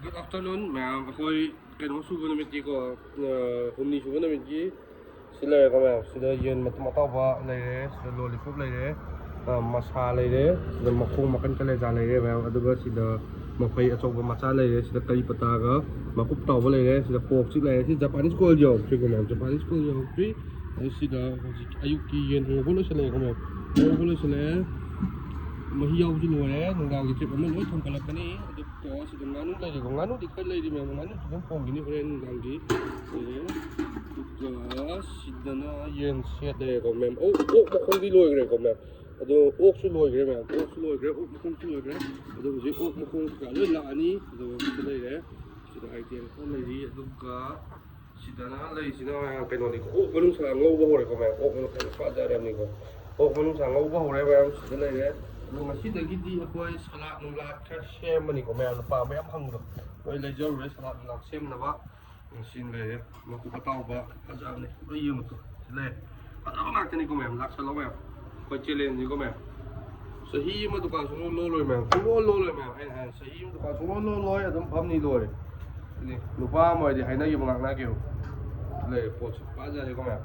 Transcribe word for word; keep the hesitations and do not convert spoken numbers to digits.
Good afternoon ꯃꯌꯥꯝ꯫ ꯑꯩꯈꯣꯏ ꯀꯩꯅꯣ ꯁꯨꯕ ꯅꯨꯃꯤꯠꯀꯤꯀꯣ, ꯑ, ꯍꯨꯝꯅꯤ ꯁꯨꯕ ꯅꯨꯃꯤꯠꯀꯤ ꯁꯤ ꯂꯩꯔꯦꯀꯣ ꯃꯌꯥꯝ꯫ ꯁꯤꯗ ꯌꯦꯟ ꯃꯇꯨꯝ ꯑꯇꯥꯎꯕ ꯂꯩꯔꯦ, ꯁꯤꯗ ꯂꯣꯂꯤꯄꯣꯞ ꯂꯩꯔꯦ, ꯑ, ꯃꯁꯥ ꯂꯩꯔꯦ, ꯁꯤꯗ ꯃꯈꯣꯡ ꯃꯈꯟ ꯀꯂꯦꯖꯥ ꯂꯩꯔꯦ ꯃꯌꯥꯝ꯫ ꯑꯗꯨꯒ ꯁꯤꯗ ꯃꯐꯩ ꯑꯆꯧꯕ ꯃꯆꯥ ꯂꯩꯔꯦ, ꯁꯤꯗ ꯀꯔꯤ ꯄꯇꯥꯒ ꯃꯀꯨꯞ ꯇꯥꯎꯕ ꯂꯩꯔꯦ, ꯁꯤꯗ ꯄꯣꯔꯛ ꯆꯤꯛ ꯂꯩꯔꯦ꯫ ꯁꯤ ꯖꯄꯥꯅꯤꯁ ꯀꯣꯏꯜ ꯌꯧꯔꯛꯇ꯭ꯔꯤꯀꯣ ꯃꯌꯥꯝ, ꯖꯄꯥꯅꯤꯁ ꯀꯣꯏꯜ ꯌꯧꯔꯛꯇ꯭ꯔꯤ꯫ ꯑꯗꯨ ꯁꯤꯗ ꯍꯧꯖꯤꯛ ꯑꯌꯨꯛꯀꯤ ꯌꯦꯟ ꯍꯧꯕ ꯂꯣꯏꯁꯤꯜꯂꯛꯑꯦꯀꯣ ꯃꯌꯥꯝ, ꯍꯧꯕ ꯂꯣꯏꯁꯤꯜꯂꯛꯑꯦ꯫ ꯃꯍꯤ ꯌꯥꯎꯕꯁꯨ ꯂꯣꯏꯔꯦ, ꯅꯨꯡꯗꯥꯡꯒꯤ ꯇ꯭ꯔꯤꯞ ꯑꯃ ꯂꯣꯏ ꯊꯣꯡꯒꯠꯂꯛꯀꯅꯤ꯫ ꯑꯗꯨꯒ ꯁꯤꯗ ꯉꯥꯅꯨ ꯂꯩꯔꯤꯀꯣ, ꯉꯥꯅꯨꯗꯤ ꯈꯔ ꯂꯩꯔꯤ ꯃꯌꯥꯝ, ꯉꯥꯅꯨꯁꯨ ꯑꯗꯨꯝ ꯊꯣꯡꯈꯤꯅꯤ ꯍꯣꯔꯦꯟ ꯅꯨꯡꯗꯥꯡꯒꯤ꯫ ꯂꯩꯔꯦ꯫ ꯑꯗꯨꯒ ꯁꯤꯗꯅ ꯌꯦꯟ ꯁꯦꯠ ꯂꯩꯔꯦꯀꯣ ꯃꯌꯥꯝ꯫ ꯑꯣꯛ, ꯑꯣꯛ ꯃꯈꯣꯡꯗꯤ ꯂꯣꯏꯈ꯭ꯔꯦꯀꯣ ꯃꯌꯥꯝ꯫ ꯑꯗꯣ ꯑꯣꯛꯁꯨ ꯂꯣꯏꯈ꯭ꯔꯦ ꯃꯌꯥꯝ, ꯑꯣꯛꯁꯨ ꯂꯣꯏꯈ꯭ꯔꯦ, ꯑꯣꯛ ꯃꯈꯣꯡꯁꯨ ꯂꯣꯏꯈ꯭ꯔꯦ꯫ ꯑꯗꯣ ꯍꯧꯖꯤꯛ ꯑꯣꯛ ꯃꯈꯣꯡ ꯀꯩꯀꯥ ꯂꯣꯏ ꯂꯥꯛꯑꯅꯤ꯫ ꯑꯗꯣ ꯁꯤꯗ ꯂꯩꯔꯦ, ꯁꯤꯗ ꯑꯥꯏꯇꯦꯝ ꯈꯔ ꯂꯩꯔꯤ꯫ ꯑꯗꯨꯒ ꯁꯤꯗꯅ ꯂꯩꯔꯤꯁꯤꯅ ꯃꯌꯥꯝ ꯀꯩꯅꯣꯅꯤꯀꯣ, ꯑꯣꯛ ꯃꯅꯨꯡꯁꯥ ꯉꯧꯕ ꯍꯧꯔꯦꯀꯣ ꯃꯌꯥꯝ, ꯑꯣꯛ ꯃꯅꯨꯡꯁꯥ ꯐꯖꯔꯕꯅꯤꯀꯣ꯫ ꯑꯣꯛ ꯃꯅꯨꯡꯁꯥ ꯉꯧꯕ ꯍꯧꯔꯦ ꯃꯌꯥꯝ, ꯁꯤꯗ ꯂꯩꯔꯦ꯫ ꯑꯗꯣ ꯉꯁꯤꯗꯒꯤꯗꯤ ꯑꯩꯈꯣꯏ ꯁꯂꯥꯠ ꯅꯨꯡꯂꯥꯠ ꯈꯔ ꯁꯦꯝꯃꯅꯤꯀꯣ ꯃꯌꯥꯝꯅ ꯄꯥꯝꯕ ꯌꯥꯝ ꯍꯪꯕꯗꯣ, ꯂꯣꯏ ꯂꯩꯖꯔꯨꯔꯦ ꯁꯂꯥꯠ ꯅꯨꯡꯂꯥꯠ ꯁꯦꯝꯅꯕ꯫ ꯁꯤ ꯂꯩꯔꯦ, ꯃꯀꯨꯞ ꯑꯇꯥꯎꯕ ꯐꯖꯕꯅꯦ, ꯂꯣꯏ ꯌꯦꯡꯉꯨ ꯇꯨ꯫ ꯁꯤ ꯂꯩꯔꯦ, ꯐꯖꯕ ꯉꯥꯛꯇꯅꯤꯀꯣ ꯃꯌꯥꯝ, ꯂꯥꯛꯁꯜꯂꯣ ꯃꯌꯥꯝ꯫ ꯑꯩꯈꯣꯏ ꯆꯦꯂꯦꯟꯖꯅꯤꯀꯣ ꯃꯌꯥꯝ꯫ ꯆꯍꯤ ꯑꯃ ꯗꯨꯀꯥꯟ ꯁꯨꯡꯂꯣꯟ ꯂꯣꯜꯂꯣꯏ ꯃꯌꯥꯝ, ꯁꯨꯡꯂꯣꯟ ꯂꯣꯜꯂꯣꯏ ꯃꯌꯥꯝ꯫ ꯑꯩꯅ ꯍꯥꯏ, ꯆꯍꯤ ꯑꯃ ꯗꯨꯀꯥꯟ ꯁꯨꯡꯂꯣꯟ ꯂꯣꯜꯂꯣꯏ, ꯑꯗꯨꯝ ꯐꯝꯅꯤ, ꯂꯣꯏꯔꯦ꯫ ꯁꯤꯅꯤ, ꯅꯨꯄꯥ ꯑꯃ ꯑꯣꯏꯔꯗꯤ ꯍꯥꯏꯅꯈꯤꯕ ꯉꯥꯛꯅꯈꯤꯕ꯫ ꯁꯤ ꯂꯩꯔꯦ, ꯄꯣꯠꯁꯦ ꯐꯖꯔꯦꯀꯣ ꯃꯌꯥꯝ꯫